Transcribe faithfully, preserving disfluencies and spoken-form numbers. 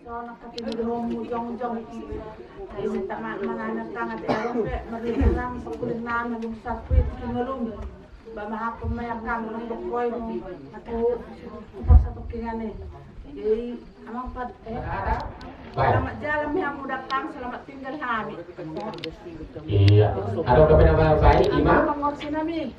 Sonang hatimu di hamu jongjong. Ai minta maaf ma nami, tangkas adong pe marlilit nami, sangkuling nami, dung sapuit kingalung. Ba maaf ma i angka nang dokoi tu, tu pos satu kingan i. Jadi amang pad, eh. Baik. Selamat jalan mi hamu datang, selamat tinggal hami. Iya. Adong dope na baen, Ima? Amang pangorsi nami.